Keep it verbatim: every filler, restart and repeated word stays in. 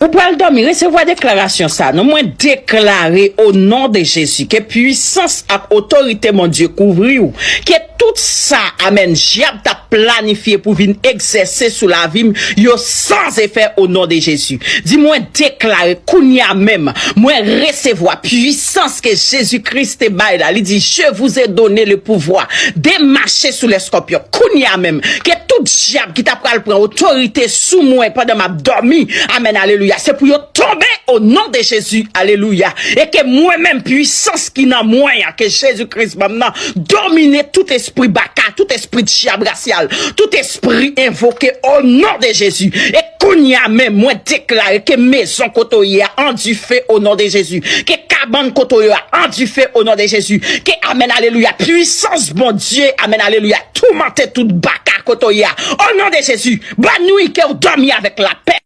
Ou pral dòmi, resevwa deklarasyon sa. Non, mwen deklare o non de Jezi ke pwisans ak otorite Bondye kouvri w. Ke tout sa, amèn, dyab t ap planifye pou vin egzèse sou lavi m, yo san efè o non de Jezi. Di, mwen deklare kounye a menm, mwen resevwa pwisans ke Jezi Kris te bay la. Li di, je vous ai donné le pouvoir de marcher sur les scorpions. Kounye a menm, ke tout dyab ki ta pral pran otorite sou mwen pandan m ap dòmi, amèn, alelouya, se pou yo tonbe o non de Jezi, alelouya. E ke mwen menm, pwisans ki nan mwen an, ke Jezi Kris ban m nan, domine tout espri baka, tout espri dyab rasyal, tout espri envoke o non de Jezi. E kounye a menm, mwen deklare ke mezon kote w ye a andife o non de Jezi. Ke kabann kote w ye a andife o non de Jezi. Ke, amèn, alelouya, pwisans Bondye, amèn, alelouya, toumante tout baka kote w ye a. O non de Jezi, bòn nwi, ke w dòmi avèk lapè.